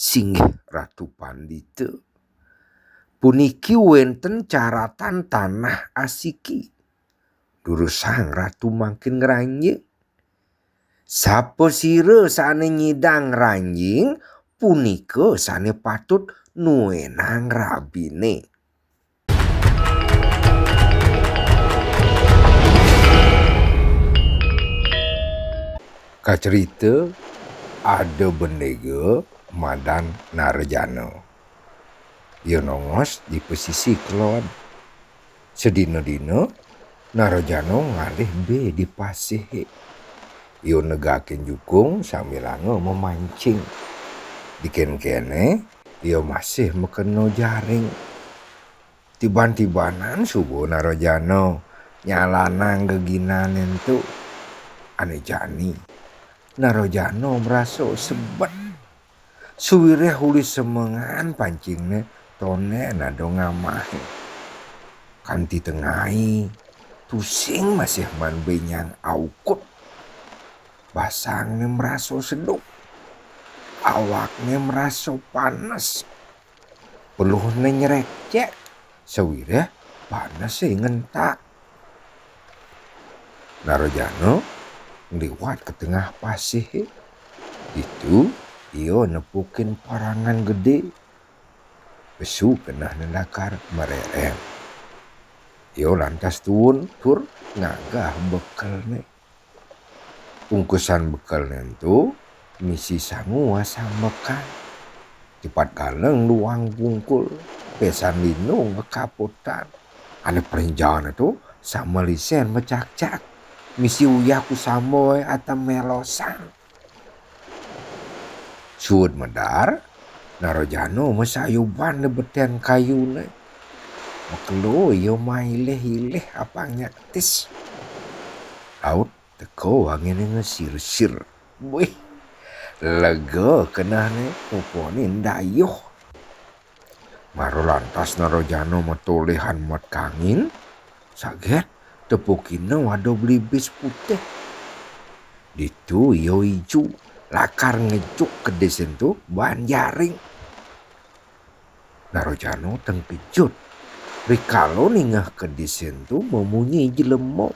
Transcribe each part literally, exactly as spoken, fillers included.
Singgih Ratu Pandita, puniki wénten caratan tanah asiki. Durusang Ratu mangkin ngranjing. Sapasira sané nyidang ngranjing, punika sané patut nuénang rabiné. Kacerita ada bendéga madan Narajana. Ia nongos di pesisi kelod. Sedina-dina, Narajana ngalih bé di pasihé. Ia negakin jukung sambilanga memancing. Di kénkéné, ia masih makena jaring. Tiban-tibanan suba Narajana nyalanang geginané ento. Ané jani, Narajana marasa sebet. Sawiréh uli semengan pancingné tondén ada ngamahé. Kanti tengai, tusing masih maan bénjang aukut. Basangné marasa seduk. Awakné marasa panes. Peluhné nyrekcék, sawiréh panesé ngentak. Narajana ngliwat ka tengah pasihé. Ditu ia nepukin parangan gedé. Pesu kenehné lakar marerén. Ia lantas tuun tur ngagah bekelné. Ungkusan bekelné ento misi sangu asambekan. Tipat galeng luang bungkul, pesan linu ngekaputan. Ané prenjana to sama lisén macakcak. Misi uyah kusamboy atau melosan. Suud medar, Narajana masayuban di betén kayuné. Makelo ia mailih-ilih apang nyatis. Laut teka anginé ngesir-sir. Wih, lega kenehné, mupané ndayuh. Mara lantas Narajana matolihan mat kangin, saget tepukina ada belibis putih. Ditu ia iju, lakar ngejuk kedis ento baan jaring. Narajana tengkejut, rikala ningeh kedis ento mamunyi jelema.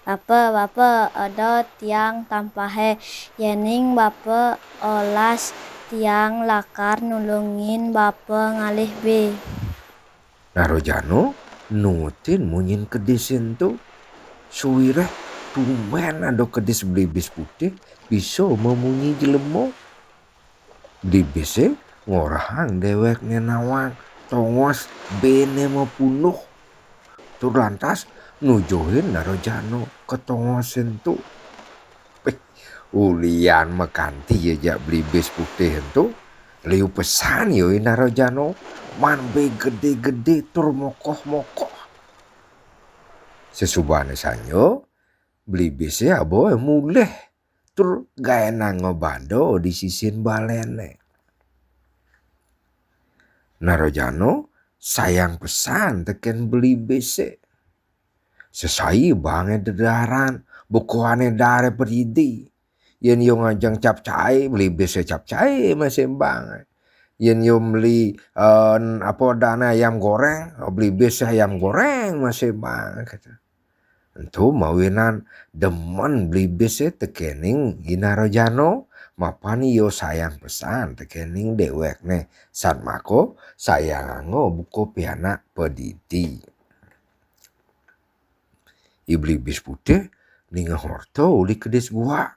"Bapa, bapa, eda tiang tampahé. Yéning bapa olas, tiang lakar nulungin bapa ngalih bé." Narajana nuutin munyin kedis ento. Sawiréh tumbén ada kedis belibis putih bisa mamunyi jelema. Belibisé ngorahang déwékné nawang tongos béné mapunduh. Tur lantas nujuhin Narajana ka tongos ento. Pih, ulian makanti ia jak belibis putih ento, liu pesan ia Narajana, maan bé gedé-gedé tur mokoh-mokoh. Sasubané sanja, belibisé aba mulih tur gaénanga bada di sisin baléné. Narajana sayang pesan tekén belibisé. Sesai bangé dedaran, bukuané daré pedidi. Yén ia ngajeng capcay, belibisé capcay masih bangé. Yén ia meli, eh, apa dana ayam goreng, belibisé ayam goreng masih bangé, kata. Ento mawinan demen belibisé tekéning I Narajana, mapan ia sayang pesan tekéning déwékné, satmaka sayanganga buka pianak pedidi. I belibis putih ningeh orta uli kedis guak.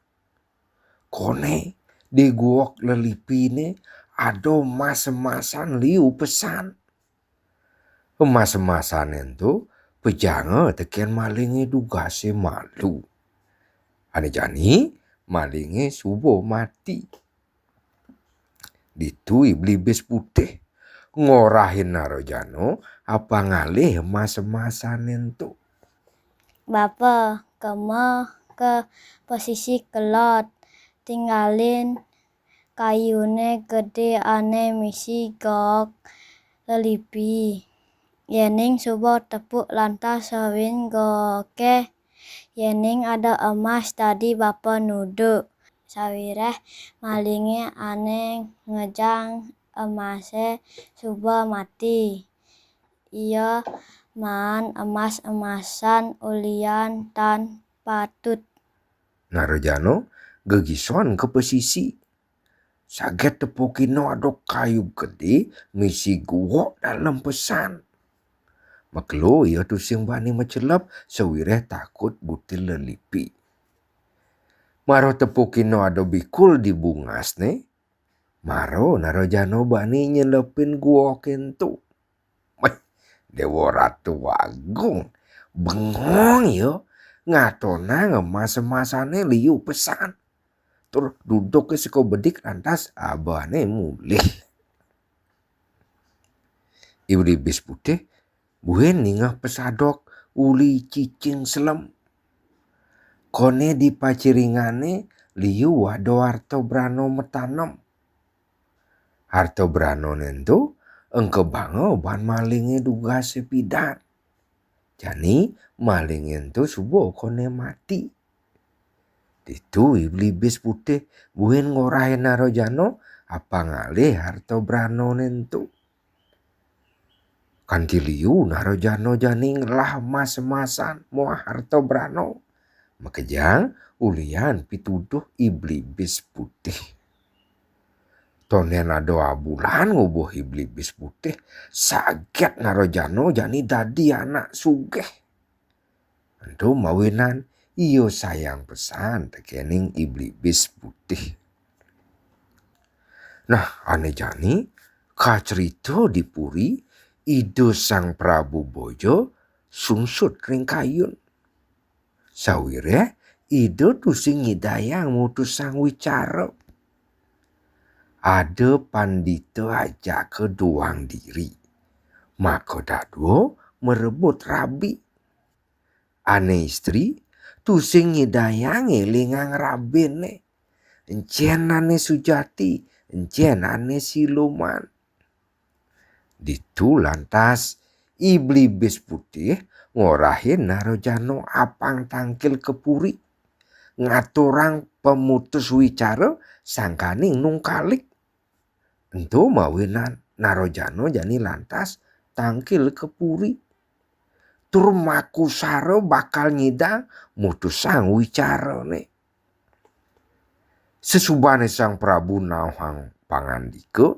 Koné di guak lelipiné ada emas-emasan liu pesan. Emas-emasané ento pejanga tekén malingé dugasé malu. Ané jani malingé suba mati. Ditu I Belibis Putih ngorahin Narajana apang ngalih emas-emasané ento. "Bapa, kema ka pesisi kelod, tinggalin kayuné gedé ané misi gok lelipi. Yéning suba tepuk lantas sawin goké, yéning ada emas dadi Bapa nuduh. Sawiréh malingé ané ngejang emasé suba mati. Ia maan emas-emasan ulian tan patut. Narajana gegison ka pasisi. Saget tepukina ada kayu gedé misi guwa dalem pesan. Makelo ia tusing bani macelep sawiréh takut butil lelipi. Mara tepukina ada bikul di bungasné, mara Narajana bani nyelepin guwa kénto. Wéh, Déwa Ratu Agung, bengong ia, ngatonang emas-emasané liu pesan. Tur duduké seka bedik lantas abané mulih. I Blibis Putih buin ningeh pesadok uli cicing selem. Koné di paciringané liu ada arta brana matanem. Arta branané ento engkebanga ban malingé dugasé pidan. Jani malingé ento suba koné mati. Ditu I Blibis Putih buin ngorahin Narajana apang ngalih arta branané ento. Kanti liu Narajana jani ngelah emas-emasan muah arta brana. Makejang ulian pituduh I Blibis Putih. Tondén ada abulan ngubuh I Blibis Putih, saget Narajana jani dadi anak sugih. Ento mawinan ia sayang pesan tekéning I Blibis Putih. Nah, ané jani kacerita di puri, Ida Sang Prabu Baja sungsut ring kayun. Sawiréh Ida tusing nyidayang mutusang wicara. Ada pandita ajaka duang diri. Maka dadua marebut rabi. Ané istri tusing nyidayang élingang rabiné. Encén ané sujati, encén ané siluman. Ditu lantas I Blibis Putih ngorahin Narajana apang tangkil ka puri, ngaturang pamutus wicara sangkaning nungkalik. Ento mawinan Narajana jani lantas tangkil ka puri. Tur makusara bakal nyidang mutusang wicarané. Sesubané Sang Prabu nauhang pangandika,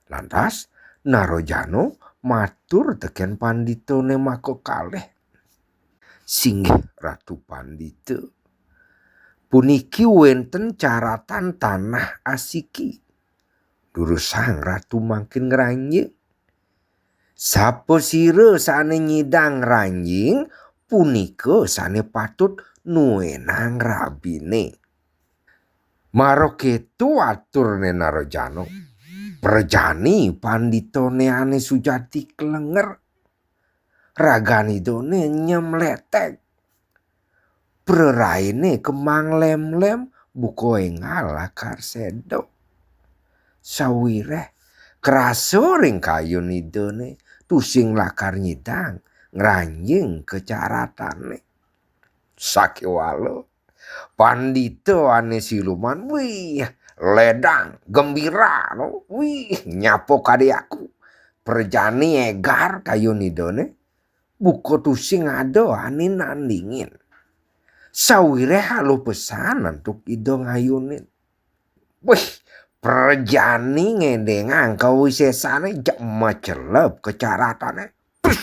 lantas Narajana matur tekén panditané makakalih. Singgih Ratu Pandita, puniki wénten caratan tanah asiki. Durusang Ratu mangkin ngranjing. Sapasira sané nyidang ngranjing, punika sané patut nuénang rabiné. Mara kéto aturné Narajana, prajani panditané ané sujati klenger. Ragan Idané nyem letek. Prarainé kemang lemlem, buka énggal lakar séda. Sawiréh krasa ring kayun Idané, tusing lakar nyidang ngranjing ka caratané. Sakéwala pandita ané siluman, wih, ledang, gembira, no. Wih, nyapa kadéaku. Prajani égar kayun Idané, buka tusing ada ané nandingin. Sawiréh aluh pesan antuk Ida ngayunin. Wih, prajani ngédéngang kawisésané, jeg macelep ka caratané. Pus!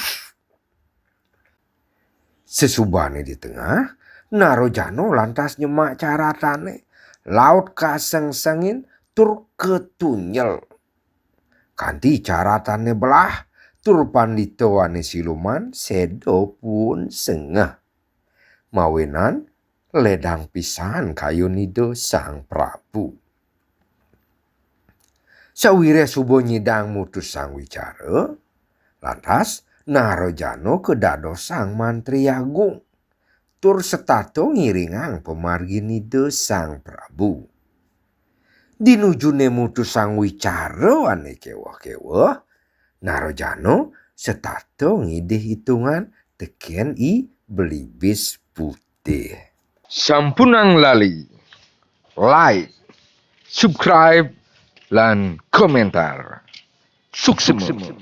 Sesubané di tengah, Narajana lantas nyemak caratané, laut kasengsengin tur katunjel. Kanti caratané belah, tur pandita ané siluman séda puun sengeh. Mawinan ledang pisan kayun Ida Sang Prabu. Sawiréh suba nyidang mutusang wicara, lantas Narajana kadadosang mantri agung, tur setata ngiringang pamargin Ida Sang Prabu. Di nujuné mutusang wicara ané kéweh-kéweh, Narajana setata ngidih itungan tekén I Belibis Putih. Sampunang lali. Like, subscribe, lan komentar. Suksma.